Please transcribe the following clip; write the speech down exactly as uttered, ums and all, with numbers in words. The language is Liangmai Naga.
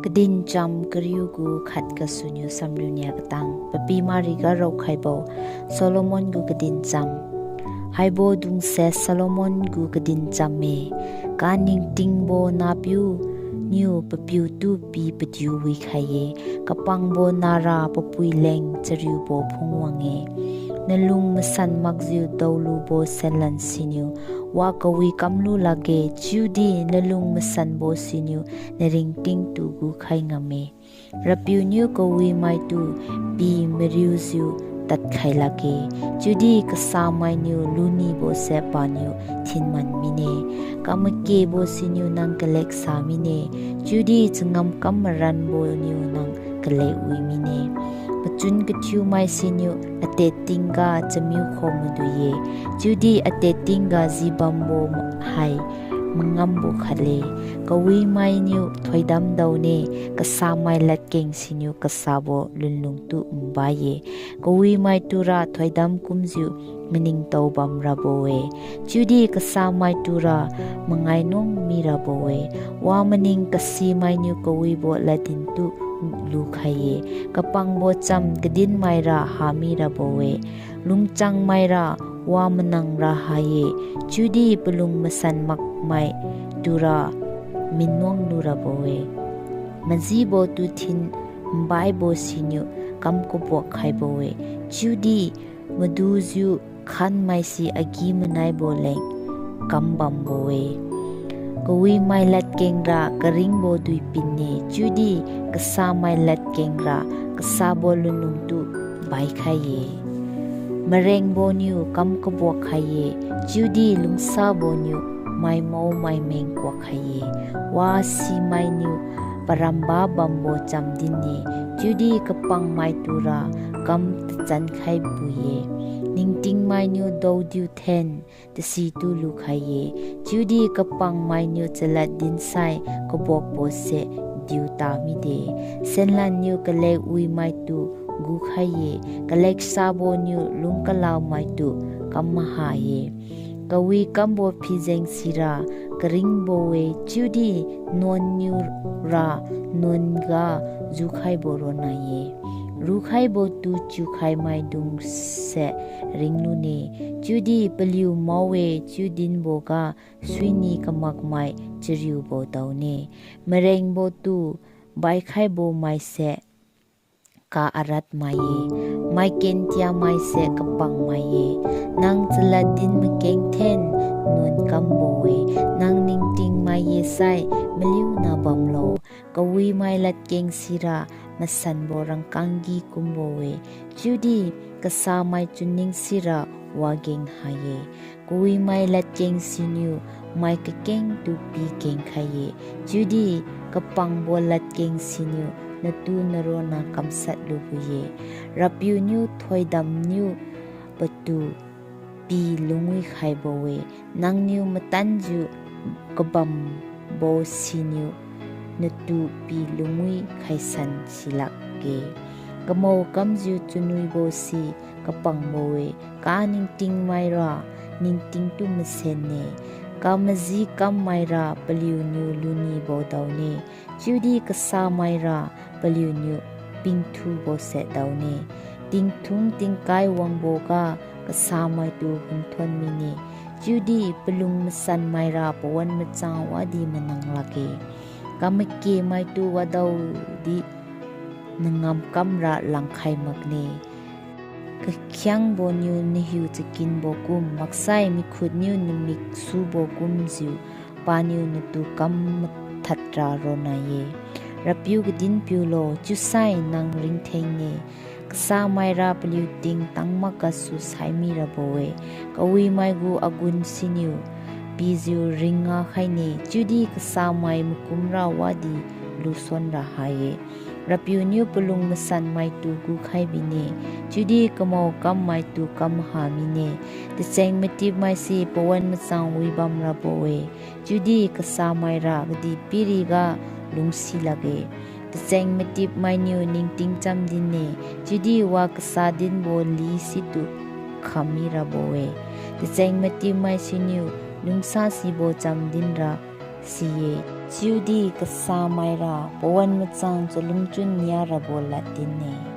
Kadincham kariu gu khat gasuniu samriu nia katang. Papi mariga raokhaibo Solomon gu kadincham. Haibo dungse Solomon gu kadincham-e. Kaningtingbo nahpiu niu papiutu pi padiu wikhai-e. Kapangbo nahra papui leng chariubo phungwang-e. Nalung masan makjiu daolubo senlan siniu wa kawi kamlu lakge, chiudi nalung masanbo siniu naringtingtu gukhai ngamme. RAPIU niu kawimaitu pi mariujiu tadkhai lakge, chiudi kasamainiu lunibose paniu thinman mine. Kamakebo siniu nang kaleksa mine, chiudi changam kam maranbo niu nang kalekwi mine. Pachun kathiumai siniu atet tingga chamiu kho madui-e, chiudi atet tingga jibambo hai mangambo khatle. Kawimainiu thoidam daone, kasamai ladkeng siniu kasabo lunlungtu nbai-e. Kawimaitura thoidam kumjiu maningtao bamrabo-e, chiudi kasamaitura mangai nuang mirabo-e. Wa maning kasimainiu kawibo laddintu lukhai-e, kapangbo cham kadinmaira hamirabo-e. Lungchangmaira wa manangra ha-e, chiudi palung masan makmaitura minnuang lurabo-e. Majibotu thin mbaibo siniu kam kabuak khaibo-e, chiudi madujiu khanmaise agi-manaibo leng kambambo-e. Kawimai ladkengra karingbo duipin-e, chiudi kasamai ladkengra kasabo lunlungtu baikhai-e. Marengboniu kam kabuak khai-e, chiudi lungsaboniu maimao maimeng kuak khai-e. Wa simainiu paramba bambo cham din-e, chiudi kapangmaitura kam tachankhai bui-e. Ningtingmainiu daodiu then tasitu lukhai-e, chiudi kapangmainiu chalad dinsai kabuakbose diuta mide. Senlanniu kalek wimaitu gukhai-e, kaleksaboniu lungkalaomaitu kam maha-e. Kawi kambo phijeng sira karingbo-e, chiudi nuanniura nuanga jukhaibo ronna-e. Rukhaibotu chiukhai maidungse ringlune, chiudi paliu mao-e chiu dinboga suini kamakmai chariubo daone. Marengbotu baikhaibo maise ka-arat mai-e, maiken tiamaise kapang mai-e. Nang chalad din makeng then nuan kambo-e, nang ningting mai-e sai maliuna bamlo. Kawimai ladkeng sira masanbo rangkanggi kumbo-e, chiudi kasamai chunning sira wageng ha-e. Kawimai ladkeng siniu mai kakengtu pikeng khai-e, chiudi kapangbo ladkeng siniu natu naronna kamshat lubo-e. RAPIU niu thoidamniu patu pi lungwi khaibo-e, nangniu matanjiu kabambo siniu natu pi lungwi khaisan silakge. Kamao kamjiu chunwibo si kapangbo-e, kaningting maira ningtingtu masenne, kamaji kam maira paliuniu lunibo daone, chiudi kasamaira paliuniu pingthubose daone. Tingthung tingkai wangboga kasamaitu hunthon mine, chiudi palung masan maira pawan machang wadi manang lakge. Kamakemaitu wadaodi nangamkamra langkhai makne. Kakhiangboniu nahiu chakinbo kum, maksai mikhutniu namik subo kumjiu paniu natu kam mathatra ronna-e. RAPIU kadin piulo, chiusai nang ringthengne. Kasamaira paliu ting tangmak gasu saimi rabo-e, kawimai gu agun siniu pijiu ringa khaine, chiudi kasamai makumra wadi lusonra ha-e. RAPIU niu palung masan maitu gukhai bine, chiudi kamao kam maitu kam maha mine. Tacheng matipmaise pawan machang wibam rabo-e, chiudi kasamaira kadihpiriga lungsi lakge. Tacheng matipmainiu ningting cham din-e, chiudi wa kasa dinbo li situ khammi rabo-e. Tacheng matipmai siniu lungsasibo cham dinra si-e, Chiudi kasamaira pawan machang chalungchun niarabo lad din-e.